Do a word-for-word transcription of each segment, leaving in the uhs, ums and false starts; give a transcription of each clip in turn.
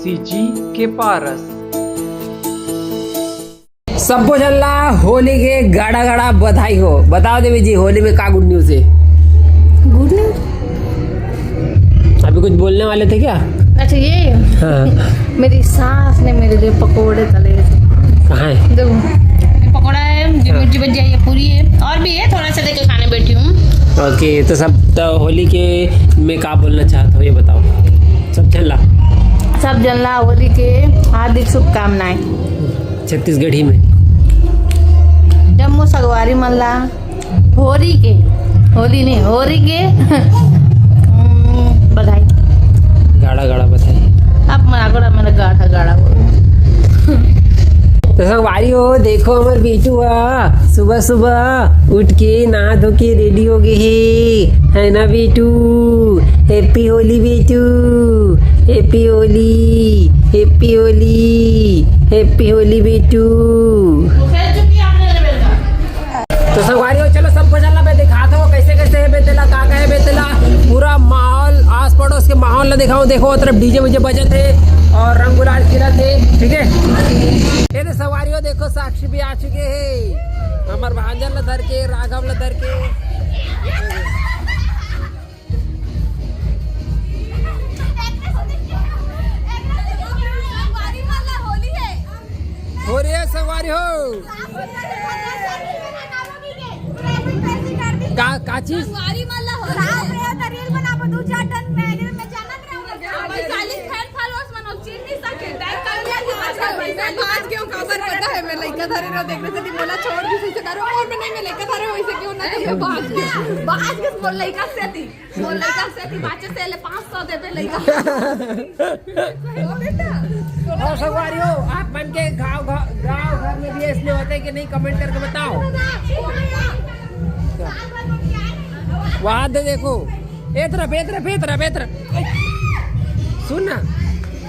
जी के पारस। सब्बो झन ला होली के गाड़ा गाड़ा बधाई हो। बताओ देवी जी, होली में का गुड न्यूज है? गुड न्यूज। अभी कुछ बोलने वाले थे क्या? अच्छा, ये हाँ। मेरी सास ने मेरे लिए पकोड़े तले। कहाँ है? देखो, ये पकोड़ा है, ये हाँ। मिर्ची भजिया, ये पूरी है, और भी है, थोड़ा सा लेके खाने बैठी हूँ। ओके, तो सब तो होली के में का बोलना चाहते हो, ये बताओ। सब झन ला सब झन ला होली के हार्दिक शुभकामनाएं। छत्तीसगढ़ी में। जम्मो संगवारी मन ला होरी के, होली नहीं, होरी के हम्म, बधाई। गाड़ा गाड़ा बधाई। अब मैं आगोड़ा मैंने गाढ़ा गाढ़ा बोल। तो संगवारी हो, देखो हमर बेटू हा सुबह सुबह उठ के नहा धो के रेडी हो गए हे, है ना बेटू? हैप्पी होली बेटू, happy Holi, happy Holi, happy Holi बेटू। तो संगवारी हो, चलो सबको चलना, मैं दिखाता हूँ कैसे कैसे है बेतेला, का का है बेतेला। पूरा माहौल, आस पड़ोस के माहौल ला दिखाऊँ। देखो, वो तरफ डीजे वीजे बजत है और रंग गुलाल खिलत है, ठीक है। ये तो संगवारी हो, देखो साक्षी भी आ चुके हैं, हमार भांजन ला धर के, राघव ला धर के। होली है संगवारी हो। का, का चीज? वैशाली फैन फॉलोअर्स मन चिन नहीं सके। टैग कर लिया कि वैशाली। मैं बाज गया हूँ, काबर पता है, मैं लइका धरे रहो, देखने से मोला छोड़ दी, सही से करो, और मैं नहीं, मैं लइका धरे, वैसे क्यों ना, तो मैं बाज गया। बाज के बोल लइका से थी। मोर लइका से ती बाचे से ले पाँच सौ देबे लइका। ओ बेटा, और संगवारी हो, आप मन के गांव, गांव, गांव घर में भी ऐसने होते कि नहीं, कमेंट करके बताओ। वहां दे देखो, ए तरफ, ए तरफ, ए तरफ, ए तरफ। सुन ना,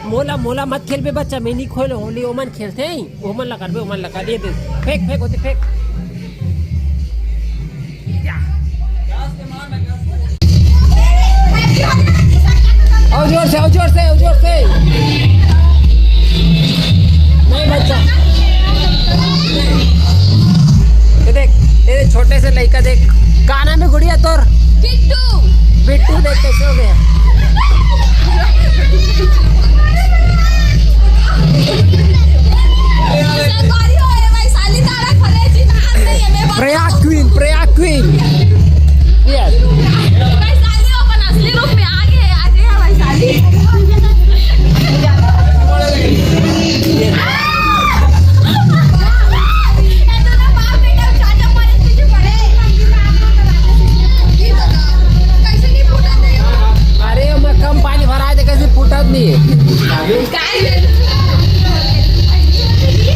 मोला, मोला मत खेलबे बच्चा, मैं नहीं खोलो होली, ओमन खेलते हैं। ओमन ला करबे, ओमन ला कर, ये दे। फेंक, फेंक, होती फेंक। या। और जोर से, और जोर से, और जोर से। नहीं बच्चा। ये देख, ये छोटे से लइका देख। का नाम है गुड़िया तोर? बिट्टू। बिट्टू देख कैसे हो गया। Prayag queen, Prayag queen. Yes. अरे, मैं कम पानी भराए थे, कैसे फूटत नहीं है?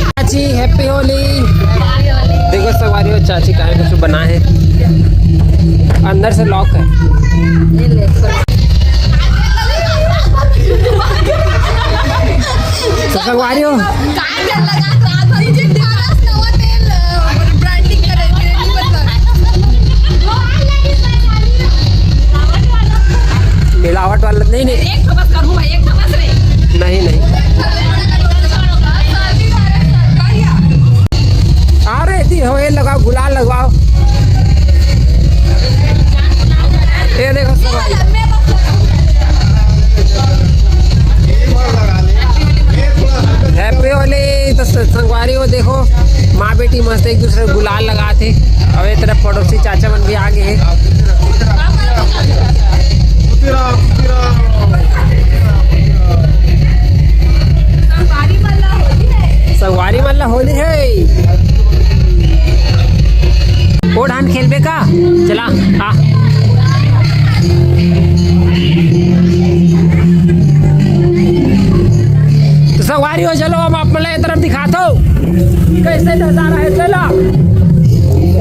चाची, हैप्पी होली। देखो संगवारी हो, चाची काहे कुछ बना है, अंदर से लॉक है। तो संगवारी हो, मिलावट वाला नहीं, नहीं। एक ठो बस करूँ भाई, एक ठो बस रे। नहीं, नहीं। अरे दी हो, ये लगाओ, गुलाल लगाओ। ये देखो सब। हैप्पी होली। तो स-, संगवारी हो, देखो माँ बेटी मस्त एक दूसरे को गुलाल लगाते। अब ये तरफ पड़ोसी चाचा मन भी आ गए हैं। संगवारी मन ला होली है। ओ ढान खेलबे का? चला, आ। तो संगवारी हो, चलो हम आप मन ला ये तरफ दिखाथो, कैसे नजारा है। चला,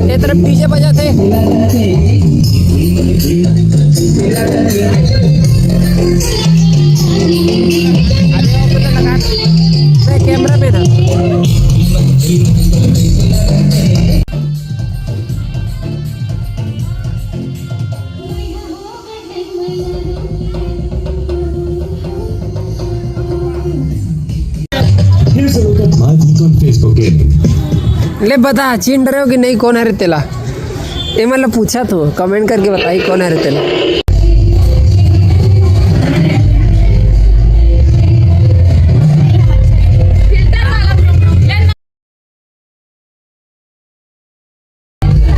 ये तरफ डीजे बजाथे। अरे, वो तो लगा, मैं कैमरा मैन हूँ। ले बता, चिन डरे हो कि नहीं, कौन हरे तेला? ये मतलब पूछा तो, कमेंट करके बताई कौन हरे तेला।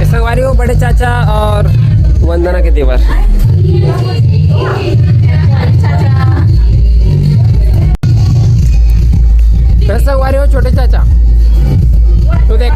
संगवारी हो, बड़े चाचा और वंदना के देवर। संगवारी हो, छोटे चाचा, तू देख।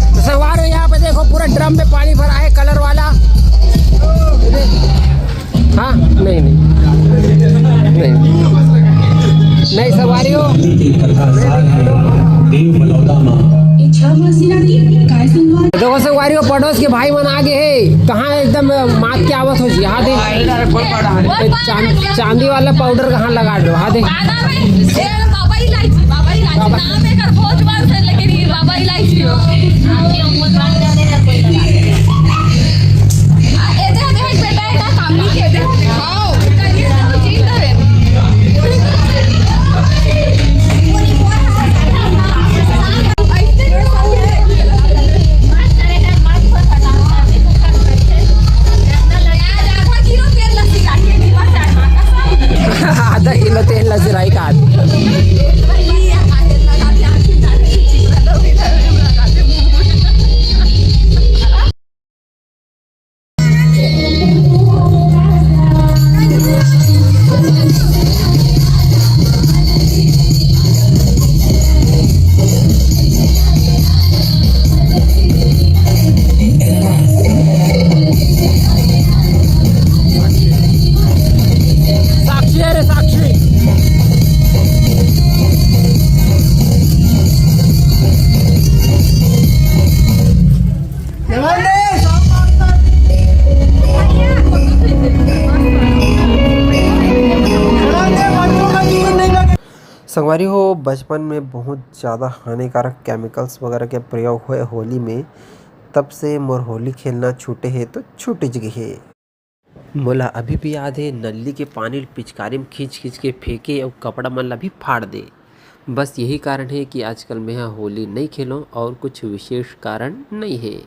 तो संगवारी हो, यहाँ पे देखो, पूरा ड्रम में पानी भरा है, कलर वाला। हाँ, नहीं, नहीं, नहीं, नहीं, संगवारी हो। देखो संगवारी हो, पड़ोस के भाई मन आ गे हे। कहाँ एकदम मात के आवत हो जी, हाँ दे। चांद-, चांदी वाला पाउडर कहाँ लगा दो, हाँ दे। बाबा इलायची, बाबा इलायची नाम है कर भोज बांध है, लेकिन ये बाबा इलायची हो। आधा किलो तेल ला सिराई का। साक्षी है रे, साक्षी। संगवारी हो, बचपन में बहुत ज़्यादा हानिकारक केमिकल्स वगैरह के प्रयोग होए होली में, तब से मोर होली खेलना छूटे हे तो छूट गे हे। मोला अभी भी याद हे, नल्ली के पानी ल पिचकारी में खींच खींच के फेंके अउ कपड़ा मन ला भी फाड़ दे। बस यही कारण हे कि आजकल मेंहा होली नइ खेलों, और कुछ विशेष कारण नइ हे।